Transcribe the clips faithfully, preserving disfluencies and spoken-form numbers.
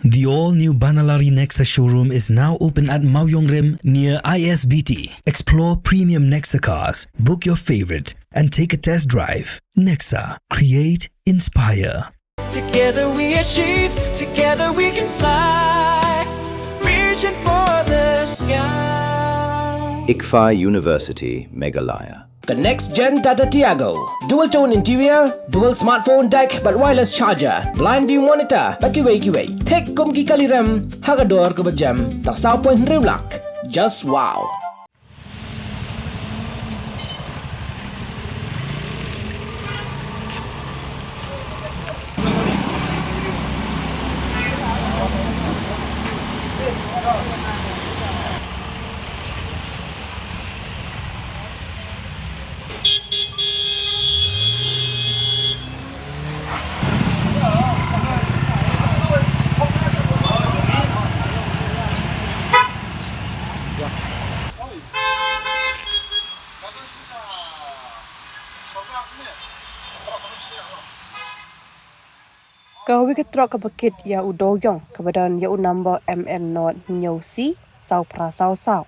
The all-new Banalari Nexa showroom is now open at Mawiongrim near I S B T. Explore premium Nexa cars, book your favorite, and take a test drive. Nexa, create, inspire. Together we achieve, together we can fly, reaching for the sky. ICFAI University, Meghalaya. The next gen Tata Tiago. Dual tone interior, dual smartphone deck, bad wireless charger, blind view monitor, bad kiwei kiwei. Thik kum ki kali rem, ha ka dor kaba jem, tang saw point hynriew lak. Just wow. Kawei ka trok kaba kit ïa u dewïong kaba don ïa u number M N not hynñiew C saw phra saw saw.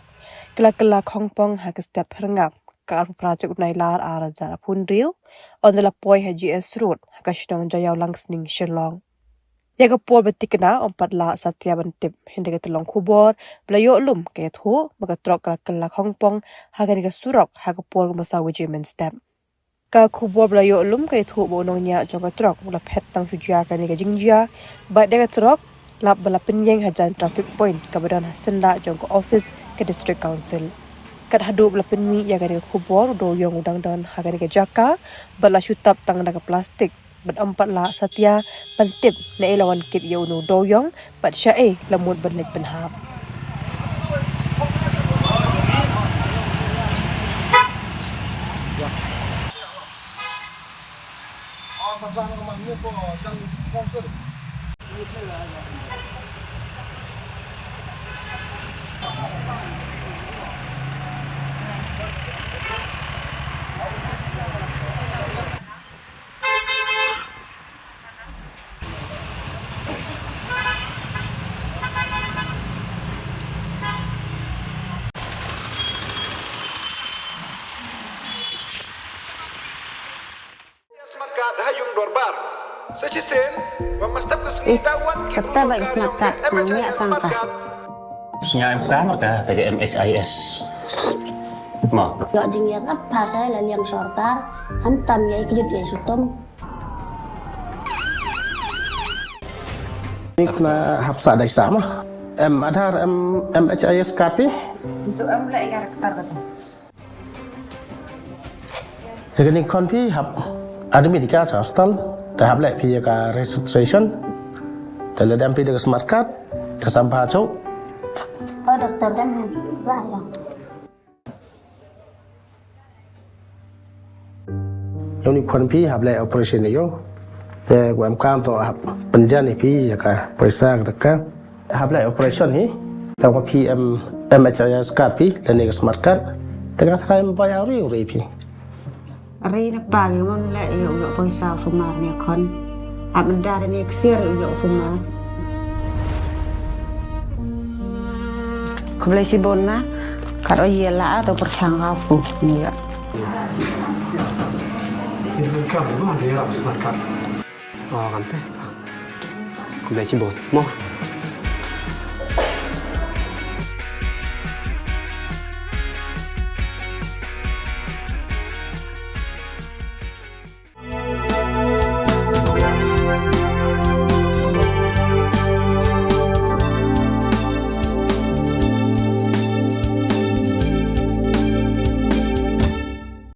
Ka la kylla khongpong ha ka step Hyrngap, ka arphew phra tarik u Nailar ar hajar arphew hynriew, ynda la poi ha G S Road, ha ka shnong Jaiaw Langsning, Shillong. Ïa ka por ba thikna ym pat lah satia ban tip, hynrei ka tyllong khubor ba la ïoh lum ka ïathuh ba ka trok ka la kylla khongpong ha kane ka surok ha ka por kaba saw baje mynstep. Ka khubor ba la ïoh lum ka ïathuh ba u nongñiah jong ka trok u la phet tang shu jia kane ka jingjia, bad ïa ka trok lap ba la pynïeng hajan traffic point kaba don ha syndah jong ka office ka District Council. Kat haduh ba la pynmih ïa kane ka khubor, u dewïong u dang don ha kane ka jaka bad la shu tap tang da ka plastik, bad ym pat lah satia ban tip naei la wan kit ïa une u dewïong bad shaei la mut ban leit pynhap. Is, kata ba ka smart card, snang ïa sang ka. Sñiaw em ka marka ka M H I S. Mo. Ïoh jingïarap ha sa la liang sorkar, khamtam ïa i kjut ïa i sutum. Ni kena hap sa dai sa mo. Em Aadhaar, em M H I S card phi? Itu em leh ïa rektar kata. Te kane khon phi hap admit ïa ka cha hospital, te hap leh phi ïa ka registration, te lada em phi da ka smart card, te sam pha chok. Oh, doktor dem ba ïa. Ïa une khon phi hap leh operation ïa u. Te u em kam to hap pynjan ïa phi ïa ka poisa ka. Hap leh operation hi. Te ka phi em M H I S card phi, lane ka smart card. Te ka tharai em bai auri uri phi. Ri na pa ngi mon leh ïa u ïoh poisa u sumar ne khon. Hap mendar ne ksiar ïa u ïoh sumar. Khublei shibun ma. Kat o ïa la do pyrshang ka fu ne ïa. Ini kan ma dia smart card. Oh, kan te. Khublei shibun. Mo.